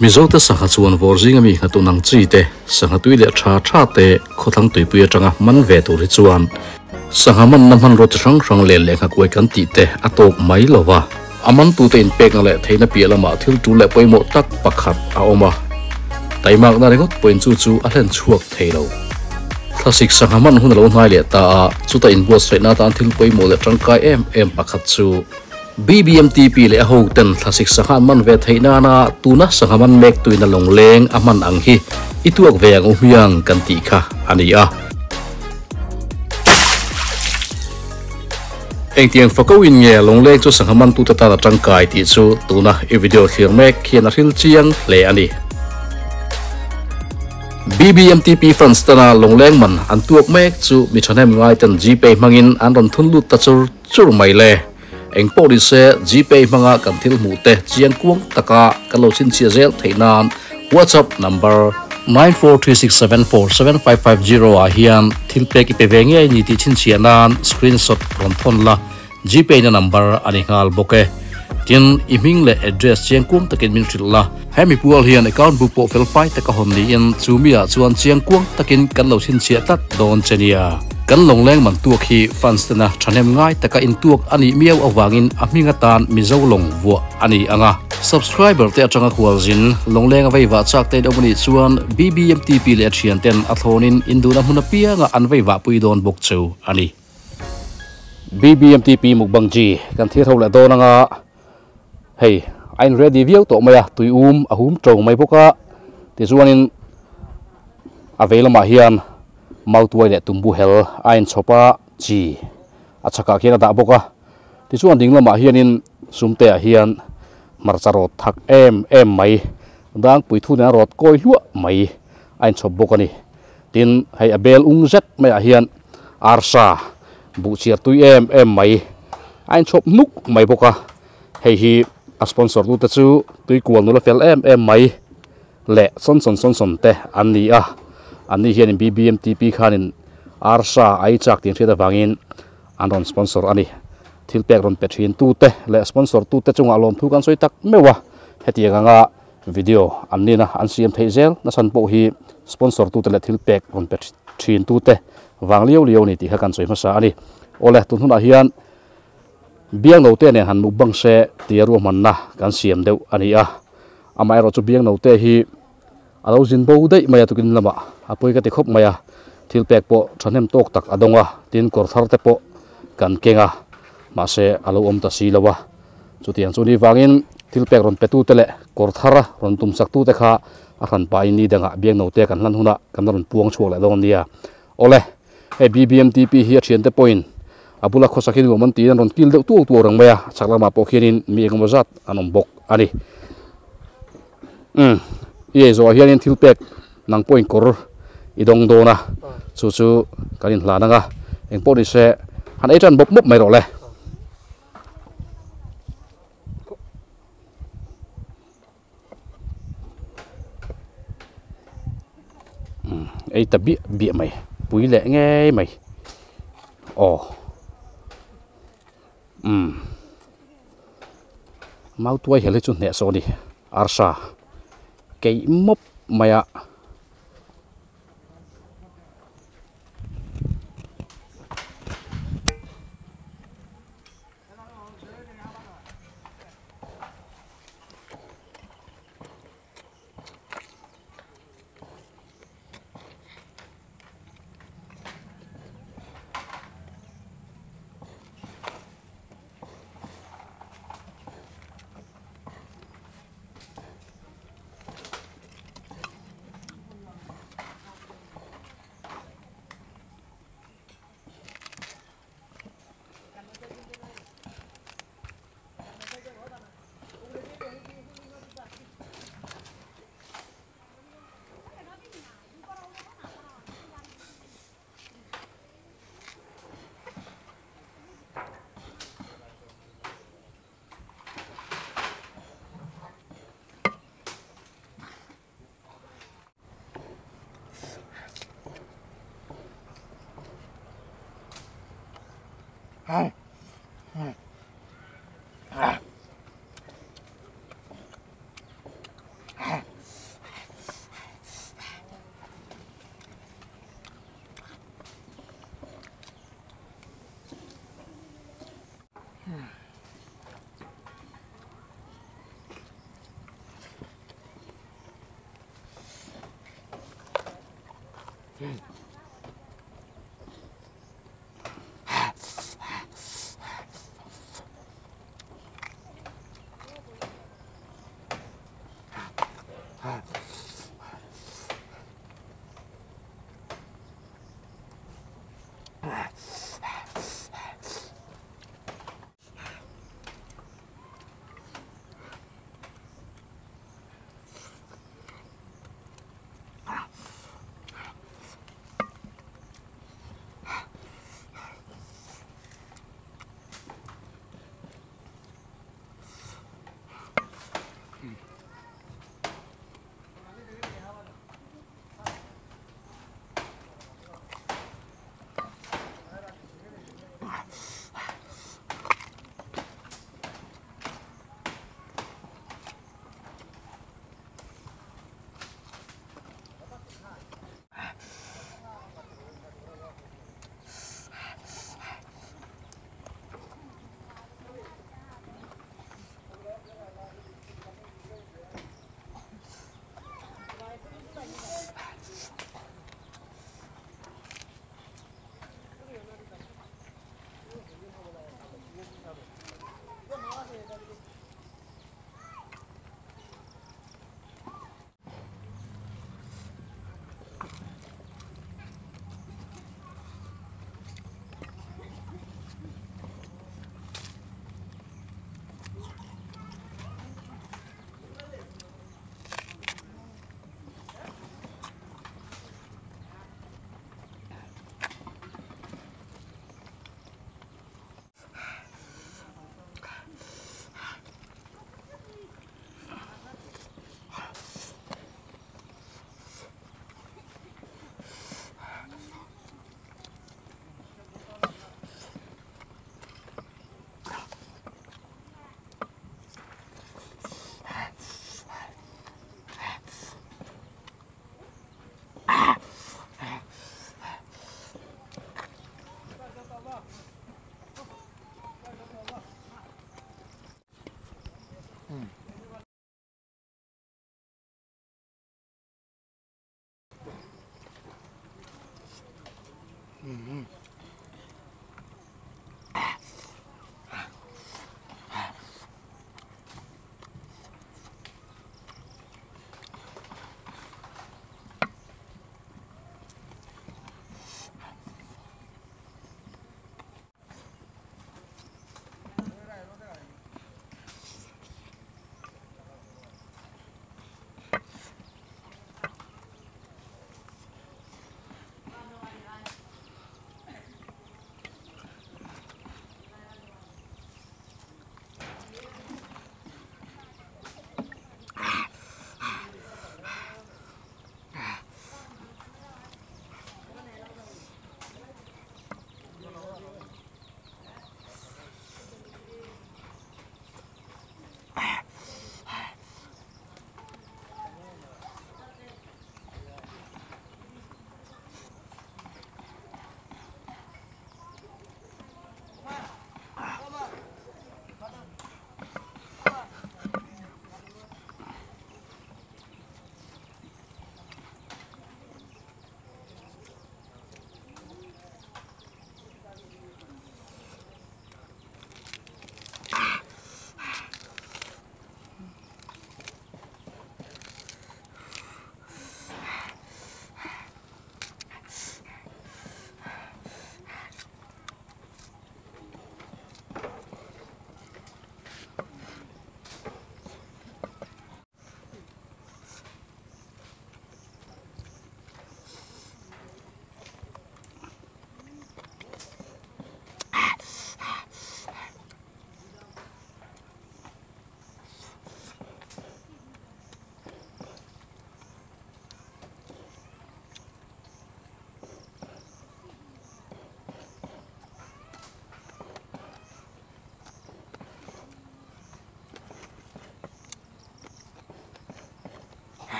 Mizote sangha chuan vawr zinga mi nghatun ang chi te, sangha tui leh tha tha te khawthlang tuipui atanga man ve tur hi chuan sangha manna hmanraw chi hrang hrang len leh nghakuai kan tih te a tawk mai lo va. A mantute inpekna leh theihna piah lamah thil tul leh pawimawh tak pakhat a awm a, taimakna ringawt pawhin chu chu a hlen chhuak thei lo. Thlasik sangha man hun a lo hnai leh ta a, chuta inbuatsaihna atan thil pawimawh leh tangkai em em pakhat chu BBMTP leh a hoten thlasik sangha an man ve theih nana tuna sangha man mek tuina lawngleng a hman ang hi i tuak ve ang u hmiang kan tih kha a ni a. Engtiang fako in nge lawngleng chu sangha mantute tan a tangkai tih chu tuna i video thlir mek hian a hril chiang hle a ni. BBMTP funds tana lawngleng man an tuak mek chu mi thahnem ngai ten Gpay hmangin an rawn thun lut ta chur chur mai le. Eng pawh ni se Gpay hmanga kan thil hmuh te chiang kuang taka kan lo chhinchhiah zel theih nan WhatsApp number 9436747550 ah hian thil pek i pe ve ngei ni tih chhinchhiah nan screenshot rawn thawn la, Gpay na number a ni nghal bawk e. Tin, i hming leh address chiang kuang takin min hrilh la. Hemi pual hian account book pawh fel fai taka hawn niin chu mi ah chuan chiang kuang takin kan lo chhinchhiah tlat dawn che nia. Kan lawngleng man tuak hi fans tena thahnem ngai taka intuak a nih miau avangin a hming atan Mizo lawng vuah a ni ang a. Subscriber te atanga khualzin lawngleng a veivah chak te in awm a nih chuan BBMTP leh a thian ten a thlawnin induna hmun apianga an veivah pui dawn bawk chu a ni. BBMTP mukbang chi kan thlir ho leh dawn anga hei a in ready viau tawh mai a, tui um a hum tawng mai bawk a, tichuanin a vei lamah hian mautuai leh tumbu hel a inchhawp a, chi a chhakah khian a dah bawk a. Tichuan ding lamah hianin Sumtea hian hmarcha rawt thak em em mai, Dangpui thu nen a rawt kawi hluah mai a inchhawp bawk a ni. Tin, hei a bel ung zet maiah hian arsa buh chiar tui em em mai a inchhawp hnuk mai bawk a. Hei hi a sponsor tute chu Tuikual nula fel em em mai leh Sonson Sonson te an ni a. Anni hianin BBMTP khanin arsa a ei chak tih an hriat avangin an rawn sponsor a ni. Thil pek rawn pe thin tute leh sponsor tute chungah lawmthu kan sawi tak meuh a, hetiang anga video an nina an siam theih zel nachhan pawh hi sponsor tute leh thil pek rawn pe thin tute vang liau liau a ni tih kha kan sawi hmasa a ni. Awle, tun hunah hian Biangnote nen han mukbang se tia ruahmanna kan siam deuh a ni a, amaherawhchu Biangnote hi A lo zin bo daih mai a tukin lamah a pawi ka ti khawp mai a, thil pek pawh thahnem tawk tak a dawng a, tin kawr thar te pawh kan keng a, mahse a lo awm ta si lo a, chutiang chu ni vangin thil pek rawn pe tu te leh kawr thar rawn tum sak tu te kha a hran pahin ni dangah biangno te kan hlan hunah kan rawn puang chhuak leh dawn nia. Awle, hei BBMTP hi a thiante pawhin a bula khawsak hi nuam an tiin an rawn kil deuh tuau tuau reng mai a, chhak lamah pawh khianin mi engemaw zat an awm bawk a ni. Umm i ei zawhah hianin thil pek nang pawhin kawr i dawng dawn a, chu chu kan inhlan ang a, eng pawh ni se han ei tan bawp mawp mai rawh le. Umm ei ta biah biah mai pui leh ngei mai aw umm. Mautuai hel hi chu hneh saw a ni arsa keih mawp mai a.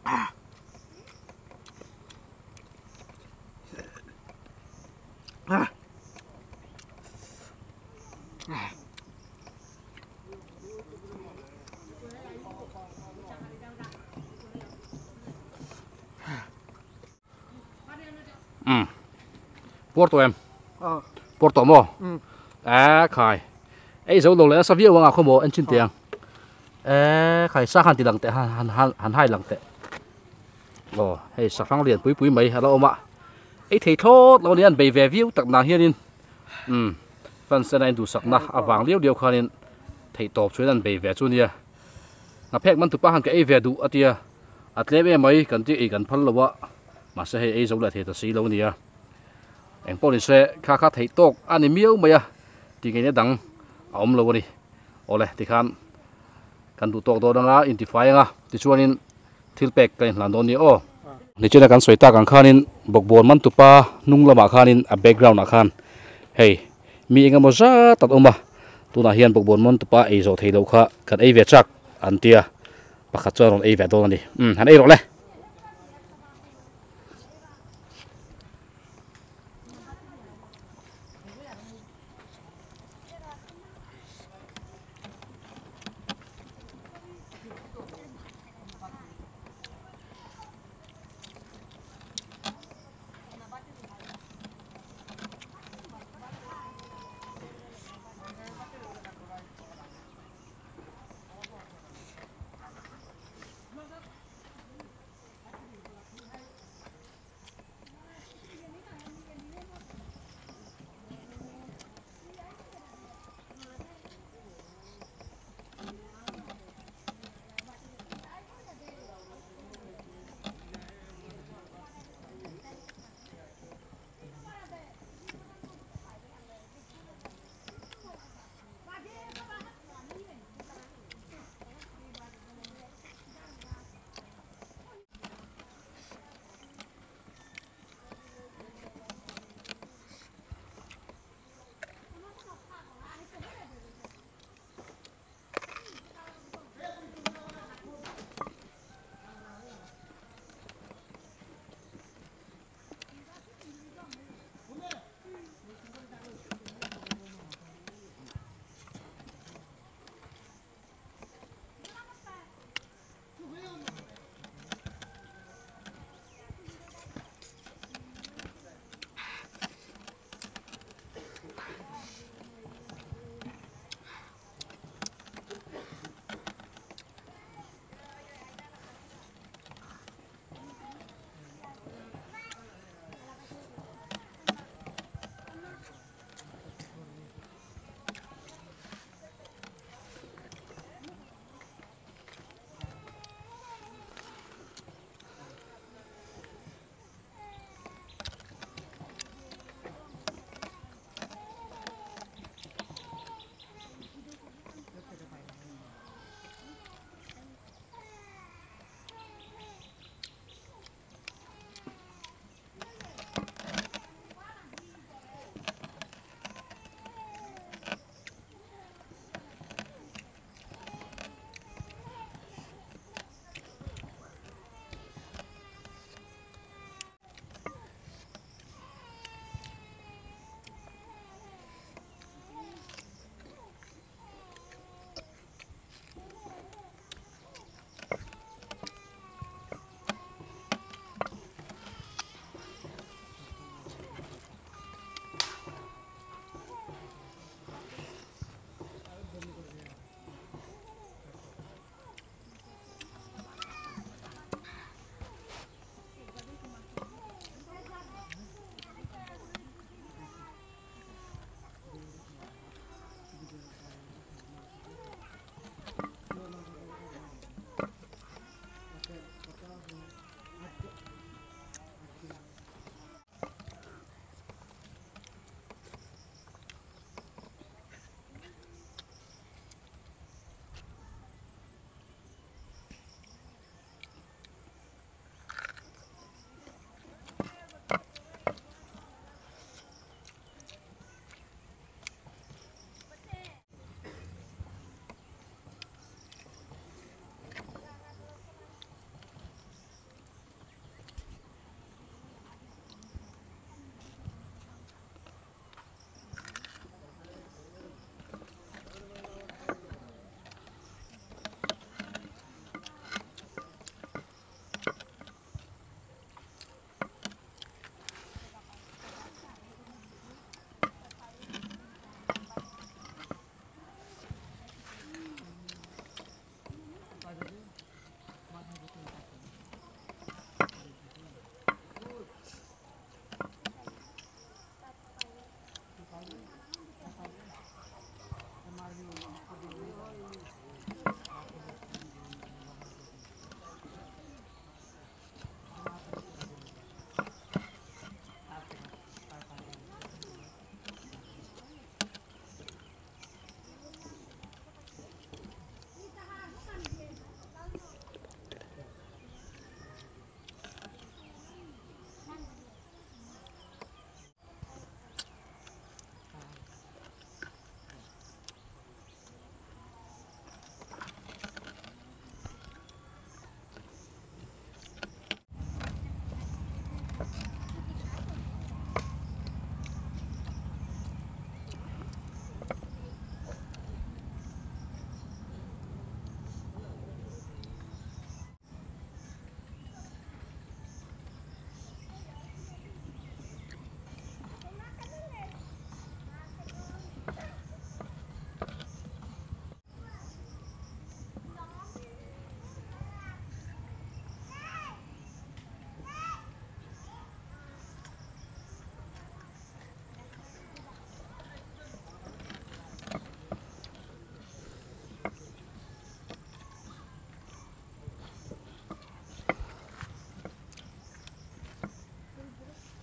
Um puar tawh em puar tawh maw a khai ei zo lo leh nasa viau anga khaw maw en chin teh ang e khai sa khan ti lang teh han han han hai lang teh aw hei sahrang lian pui pui mai a la awm a ei thei thlawt lo a ni a an bei ve viau tak nang hianin um fans ten a induhsakna avang liau liau khanin theih tawp chuan an bei ve chu nia Nghaphek man tupa han ka ei ve duh a tia, a tlem em mai kan tih ei kan phal lo a, mahse hei ei zo leh thei ta si lo nia. Eng pawh ni se kha kha theih tawk a ni miau mai a, tih ngeina dang a awm lo a ni. Awle tikhan kan duh tawk dawn anga intifai anga tichuanin thil pek ka inhlan dawn nia aw. Nichina kan sawi tak ang khanin bawkbawn man tupa hnung lamah khanin a background ah khan hei Mi eng emaw zat an awm a, tunah hian bawkbawn mawn tupa ei zawh theih loh kha kan ei ve chak an ti a, pakhat chuan rawn ei ve dawn a ni. Umm han ei rawh le.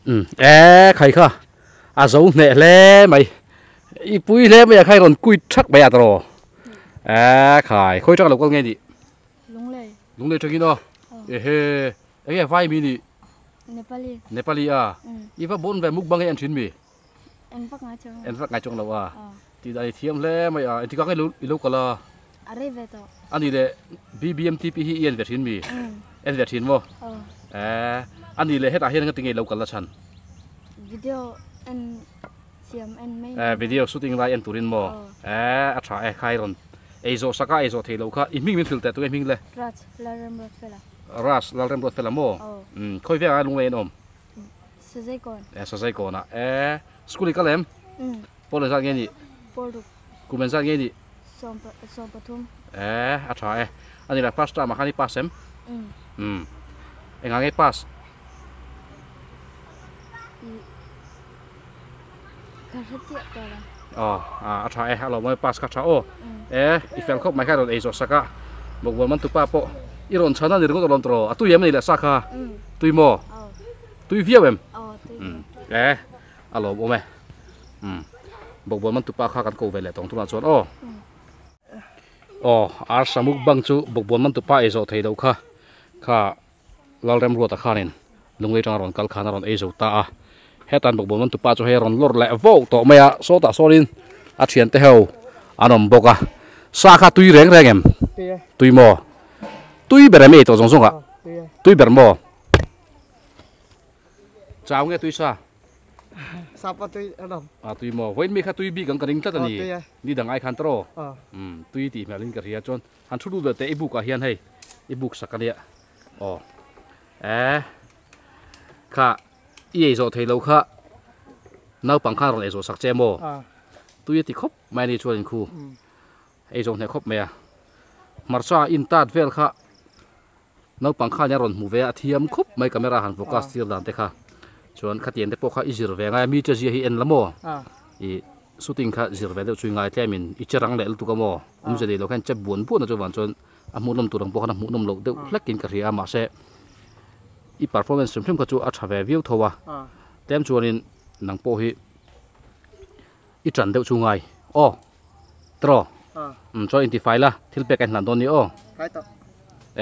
Um e khai kha a zo hneh hle mai i pui hle mai a khai rawn kuit thak mai a tawh e khai khawi tang lo kal nge ni Lunglei Lunglei tangin aw ehe enge vai mi ni Nepali Nepali a i va bawn ve mukbang hi en thin mi En vak ngai chuang en vak ngai chuang lo a tih dan i thiam hle mai a engtikah nge i lo kal a A rei ve tawh ani leh BBMTP hi i en ve thin mi en ve thin maw e ani leh hetah hian engati nge i lo kal a chhan Video en siam en mai e video shooting lai en turin maw e a tha e khai rawn ei zawh sak a ei zawh thei loh kha i hming min hrilh teh tunge hming le Raj Lalremruatfela Raj Lalremruatfela maw khawi vek ah lunglei an awm Sazaikawn e Sazaikawn ah e school i kal em Pawl engzat nge nih Pawl ruk Kum engzat nge nih 13. E a tha e ani la first term ah khan i pass em um engah nge i pass Ka hre chiah tawh lo. Aw a tha e a lo mawi pass kha tha aw e i fel khawp mai kha i rawn ei zawh sak a bawkbawn man tupa pawh i rawn chhan a ni ringawt alawm tawh a tui em a ni leh sa kha tui maw tui viau em e a lawm awm e um bawkbawn man tupa kha kan ko ve leh tawng tunah chuan aw aw arsa mukbang chu bawkbawn man tupa ei zawh thei loh kha kha Lalremruata khanin Lunglei tanga rawn kal khan a rawn ei zo ta a, hetan bawkbawn man tupa chu hei a rawn lawr leh vauh tawh mai a, sawtah sawnin a thiante ho an awm bawk a, sa kha tui reng reng em? Tui maw? Tui ber em ei tawh zawng zawng ah? Tui ber maw? Chau nge tui sa? Sa pawh tui a lawm. A tui maw? Vawiin mi kha tui bik ang ka ring tlat a ni. Ni dang ai khan tawh aw. Tui tih hmelin ka hria chuan han thu lut ve teh i buk ah hian hei i buk sak a nia aw eh kha i ei zawh thei lo kha naupang khan rawn ei zawh sak che maw tui a ti khawp mai a ni chuan in khu ei zawh hneh khawp mai a hmarcha in tat vel kha naupang khan a rawn hmu ve a a thiam khawp mai camera han focus tir dan te kha chuan khatiang te pawh kha i zir ve ngai a mi che zia hi en la maw ih shooting kha zir ve deuh chu i ngai tlem in i che rang leh lutuk a maw awmze nei lo khan che buan buan a chuvang chuan a hmuhnawm tur ang pawh khan a hmuhnawm loh deuh hlek in ka hria a mahse i performance hrim hrim kha chu a tha ve viau tho a tlem chuanin nang pawh hi i tan deuh chu ngai aw tiraw um chuan intifai la thil pek a inhlan dawn ni aw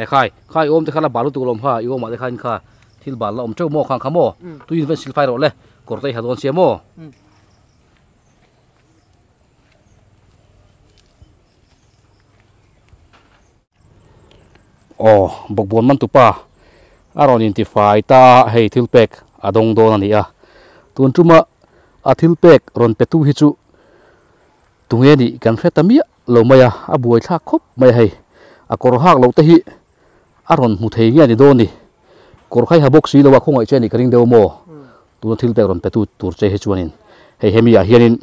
e khai khai awm te kha la bal lutuk alawm kha i awmah te khan kha thil bal la awm teuh maw khang kha maw tui in ven sil fai rawh le kawr te i ha dawn sia maw. Aw bawkbawn man tupa a rawn intifai ta a hei thil pek a dawng dawn a ni a tun tuma a thil pek rawn pe tu hi chu tunge nih kan hre ta miah lo mai a a buai thlak khawp mai a hei a kawr hak loh te hi a rawn hmu thei nge a ni dawn ni kawr kha i ha bawk si lo a khawngaih che a nih ka ring deuh maw tuna thil pek rawn pe tu tur che hi chuanin hei hemi ah hianin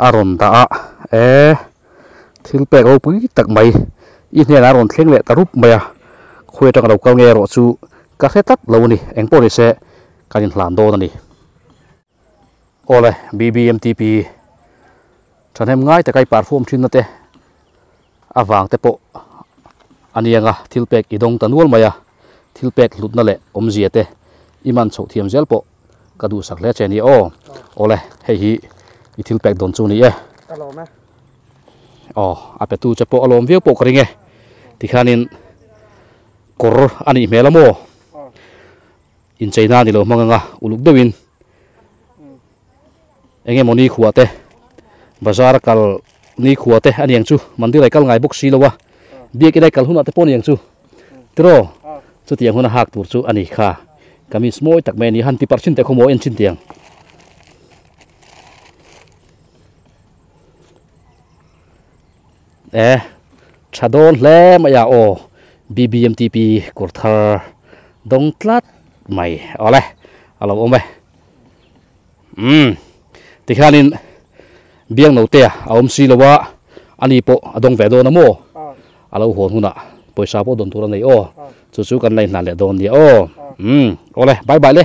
a rawn dah a e thil pek ropui tak mai i hnenah a rawn thleng leh ta rup mai a khawi atanga lo kal nge erawh chu ka hre tlat lo a ni engpawh ni se kan inhlan dawn a ni. Awle BBMTP thahnem ngai taka i perform thin na te avang te pawh a ni anga thil pek i dawng ta nual mai a thil pek hlutna leh awmzia te i man chhoh thiam zel pawh ka duhsak hle che a ni aw awle hei hi i thil pek dawn chu a ni e aw a pe tu che pawh a lawm viau pawh ka ring e tikhanin kawr a nih hmel a maw. Incheina a ni lo hmang anga uluk deuhin eng emaw nikhua te bazar a kal nikhua te a niang chu mandir a kal ngai bawk si lo a biakin a kal hunah te pawh a niang chu tiraw chutiang hun a hak tur chu a ni kha kamis mawi tak mai a ni han ti parh chin teh khaw maw en chin tiang. E tha dawn hle mai a aw BBMTP kawr thar dawng tlat mai awle a lo awm e umm tikhianin biang note a awm si lo a ani pawh a dawng ve dawn a maw a lo hawn hunah pawisa pawh dawn tur a nei aw chu chu kan la inhlan leh dawn nia aw umm awle bye bye le.